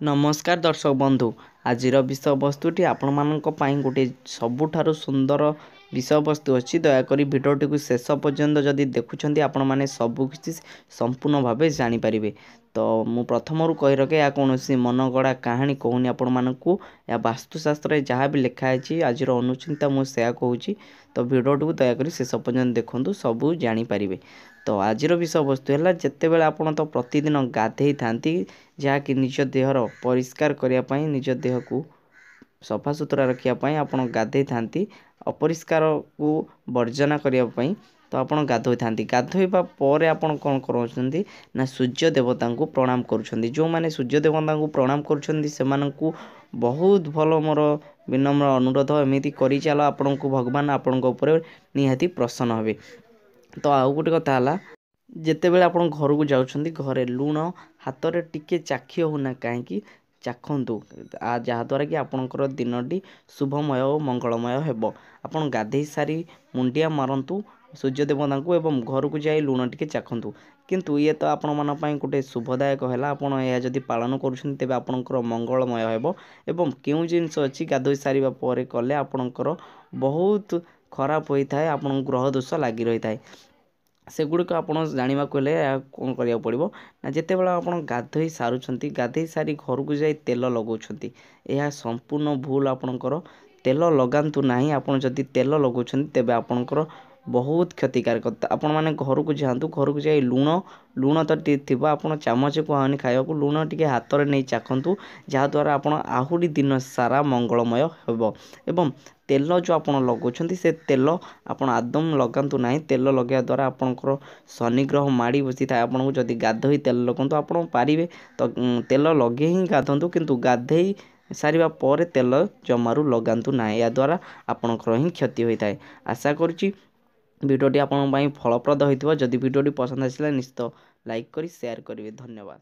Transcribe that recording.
ନମସ୍କାର ଦର୍ଶକ ବନ୍ଧୁ, ଆଜିର ବିଷୟବସ୍ତୁଟି ଆପଣମାନଙ୍କ ପାଇଁ ଗୋଟେ ସବୁଠାରୁ ସୁନ୍ଦର ବିଷୟବସ୍ତୁ ଅଛି। ଦୟାକରି ଭିଡ଼ିଓଟିକୁ ଶେଷ ପର୍ଯ୍ୟନ୍ତ ଯଦି ଦେଖୁଛନ୍ତି, ଆପଣମାନେ ସବୁକିଛି ସମ୍ପୂର୍ଣ୍ଣ ଭାବେ ଜାଣିପାରିବେ। ତ ମୁଁ ପ୍ରଥମରୁ କହି ରଖେ, ଏହା କୌଣସି ମନଗଢ଼ା କାହାଣୀ କହୁନି ଆପଣମାନଙ୍କୁ। ଏହା ବାସ୍ତୁଶାସ୍ତ୍ରରେ ଯାହା ବି ଲେଖା ହେଇଛି, ଆଜିର ଅନୁଚିନ୍ତା ମୁଁ ସେୟା କହୁଛି। ତ ଭିଡ଼ିଓଟିକୁ ଦୟାକରି ଶେଷ ପର୍ଯ୍ୟନ୍ତ ଦେଖନ୍ତୁ, ସବୁ ଜାଣିପାରିବେ। ତ ଆଜିର ବିଷୟବସ୍ତୁ ହେଲା, ଯେତେବେଳେ ଆପଣ ତ ପ୍ରତିଦିନ ଗାଧେଇଥାନ୍ତି, ଯାହାକି ନିଜ ଦେହର ପରିଷ୍କାର କରିବା ପାଇଁ, ନିଜ ଦେହକୁ ସଫାସୁତୁରା ରଖିବା ପାଇଁ ଆପଣ ଗାଧେଇଥାନ୍ତି, ଅପରିଷ୍କାରକୁ ବର୍ଜନା କରିବା ପାଇଁ ତ ଆପଣ ଗାଧୋଇଥାନ୍ତି। ଗାଧୋଇବା ପରେ ଆପଣ କ'ଣ କରୁଛନ୍ତି ନା ସୂର୍ଯ୍ୟ ଦେବତାଙ୍କୁ ପ୍ରଣାମ କରୁଛନ୍ତି। ଯେଉଁମାନେ ସୂର୍ଯ୍ୟ ଦେବତାଙ୍କୁ ପ୍ରଣାମ କରୁଛନ୍ତି, ସେମାନଙ୍କୁ ବହୁତ ଭଲ ମୋର ବିନମ୍ର ଅନୁରୋଧ, ଏମିତି କରିଚାଲ, ଆପଣଙ୍କୁ ଭଗବାନ ଆପଣଙ୍କ ଉପରେ ନିହାତି ପ୍ରସନ୍ନ ହେବେ। ତ ଆଉ ଗୋଟେ କଥା ହେଲା, ଯେତେବେଳେ ଆପଣ ଘରକୁ ଯାଉଛନ୍ତି, ଘରେ ଲୁଣ ହାତରେ ଟିକେ ଚାଖି ହେଉନା କାହିଁକି ଚାଖନ୍ତୁ, ଯାହାଦ୍ୱାରା କି ଆପଣଙ୍କର ଦିନଟି ଶୁଭମୟ ଓ ମଙ୍ଗଳମୟ ହେବ। ଆପଣ ଗାଧୋଇ ସାରି ମୁଣ୍ଡିଆ ମାରନ୍ତୁ ସୂର୍ଯ୍ୟ ଦେବତାଙ୍କୁ ଏବଂ ଘରକୁ ଯାଇ ଲୁଣ ଟିକେ ଚାଖନ୍ତୁ। କିନ୍ତୁ ଇଏ ତ ଆପଣମାନଙ୍କ ପାଇଁ ଗୋଟେ ଶୁଭଦାୟକ ହେଲା। ଆପଣ ଏହା ଯଦି ପାଳନ କରୁଛନ୍ତି, ତେବେ ଆପଣଙ୍କର ମଙ୍ଗଳମୟ ହେବ। ଏବଂ କେଉଁ ଜିନିଷ ଅଛି ଗାଧୋଇ ସାରିବା ପରେ କଲେ ଆପଣଙ୍କର ବହୁତ ଖରାପ ହୋଇଥାଏ, ଆପଣଙ୍କୁ ଗ୍ରହ ଦୋଷ ଲାଗି ରହିଥାଏ, ସେଗୁଡ଼ିକ ଆପଣ ଜାଣିବାକୁ ହେଲେ ଏହା କ'ଣ କରିବାକୁ ପଡ଼ିବ ନା, ଯେତେବେଳେ ଆପଣ ଗାଧୋଇ ସାରୁଛନ୍ତି, ଗାଧୋଇ ସାରି ଘରକୁ ଯାଇ ତେଲ ଲଗାଉଛନ୍ତି, ଏହା ସମ୍ପୂର୍ଣ୍ଣ ଭୁଲ। ଆପଣଙ୍କର ତେଲ ଲଗାନ୍ତୁ ନାହିଁ। ଆପଣ ଯଦି ତେଲ ଲଗାଉଛନ୍ତି, ତେବେ ଆପଣଙ୍କର ବହୁତ କ୍ଷତିକାରକ। ଆପଣମାନେ ଘରକୁ ଯାଆନ୍ତୁ, ଘରକୁ ଯାଇ ଲୁଣ ତ ଟିକେ ଥିବ, ଆପଣ ଚାମଚ କୁହାନି ଖାଇବାକୁ, ଲୁଣ ଟିକେ ହାତରେ ନେଇ ଚାଖନ୍ତୁ, ଯାହାଦ୍ୱାରା ଆପଣ ଆହୁରି ଦିନ ସାରା ମଙ୍ଗଳମୟ ହେବ। ଏବଂ ତେଲ ଯେଉଁ ଆପଣ ଲଗାଉଛନ୍ତି, ସେ ତେଲ ଆପଣ ଆଦୌ ଲଗାନ୍ତୁ ନାହିଁ। ତେଲ ଲଗାଇବା ଦ୍ୱାରା ଆପଣଙ୍କର ଶନି ଗ୍ରହ ମାଡ଼ି ବସିଥାଏ ଆପଣଙ୍କୁ। ଯଦି ଗାଧୋଇ ତେଲ ଲଗାନ୍ତୁ, ଆପଣ ପାରିବେ ତ ତେଲ ଲଗାଇ ହିଁ ଗାଧନ୍ତୁ, କିନ୍ତୁ ଗାଧୋଇ ସାରିବା ପରେ ତେଲ ଜମାରୁ ଲଗାନ୍ତୁ ନାହିଁ। ଏହାଦ୍ୱାରା ଆପଣଙ୍କର ହିଁ କ୍ଷତି ହୋଇଥାଏ। ଆଶା କରୁଛି ଭିଡ଼ିଓଟି ଆପଣଙ୍କ ପାଇଁ ଫଳପ୍ରଦ ହୋଇଥିବ। ଯଦି ଭିଡ଼ିଓଟି ପସନ୍ଦ ଆସିଲା, ନିଶ୍ଚିତ ଲାଇକ୍ କରି ସେୟାର କରିବେ। ଧନ୍ୟବାଦ।